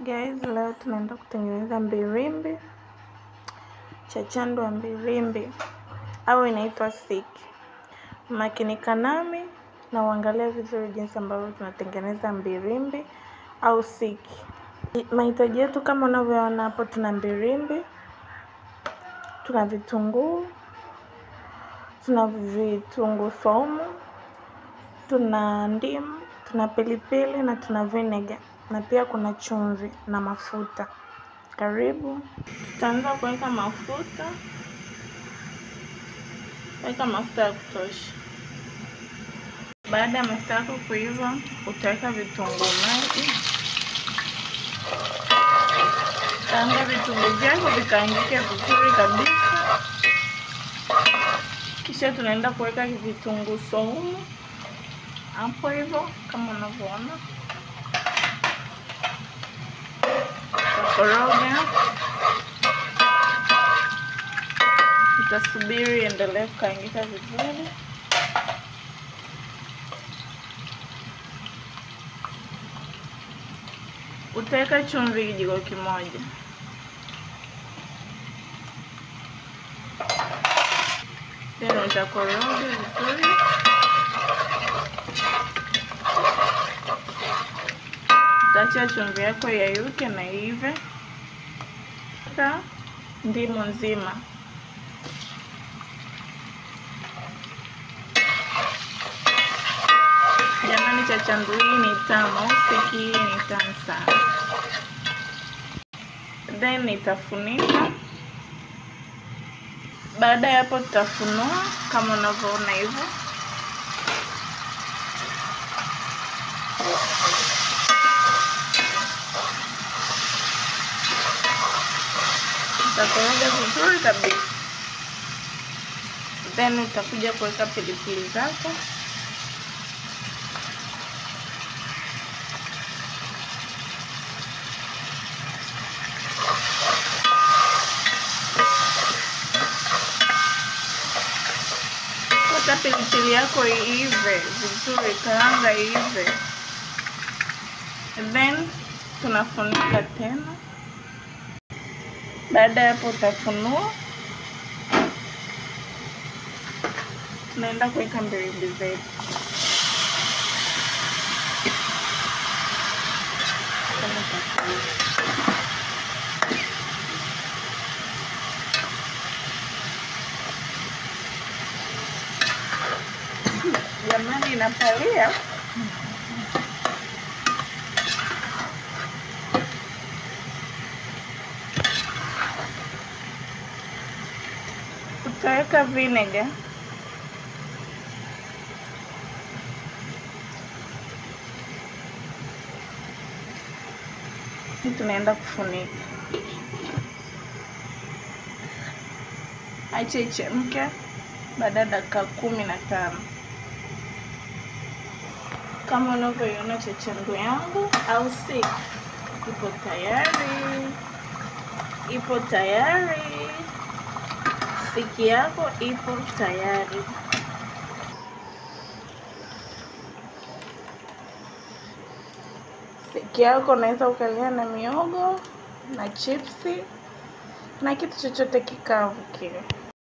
Guys, leo tunaenda kutengeneza mbirimbi, chachandu ya mbirimbi au inaitwa siki. Makinika nami na uangalie vizuri jinsi ambavyo tunatengeneza mbirimbi au siki. Mahitaji yetu kama unavyoona hapo, tuna mbirimbi, tuna vitunguu, tuna vitunguu saumu, tuna ndimu, tuna pilipili na tuna vinegar, na pia kuna chumvi na mafuta. Karibu. Tutaanza kuweka mafuta. Weka mafuta ya kutosha. Baada ya mafuta yako kuiva, utaweka vitunguu maji. Kaanga vitunguu vyako vikaangike vizuri kabisa. Kisha tunaenda kuweka vitunguu saumu hapo hivyo kama unavyoona. Utakoroga, utasubiri endelee kukaangika vizuri. Utaweka chumvi kijiko kimoja. Then utakoroga vizuri. Utaacha chumvi yako iyeyuke na iive. Weka ndimu nzima. Jamani, chachandu hii ni tamu, siki hii ni tamu sana. Then nitafunika. Baada ya hapo tutafunua kama unavyoona hivyo. Utakoroga vizuri kabisa. Then utakuja kuweka pilipili zako. Weka pilipili yako iive vizuri, karanga iive. Then tunafunika tena. Baada ya hapo utafunua. Tunaenda kuweka mbirimbi zetu. Jamani, inapalia. Utaweka vinegar. Tunaenda kufunika. Acha ichemke baada ya dakika 15. Kama unavyoiona chachandu yangu au siki ipo tayari. Ipo tayari. Siki yako ipo tayari. Siki yako unaweza ukalia na miogo na chipsi na kitu chochote kikavu kile.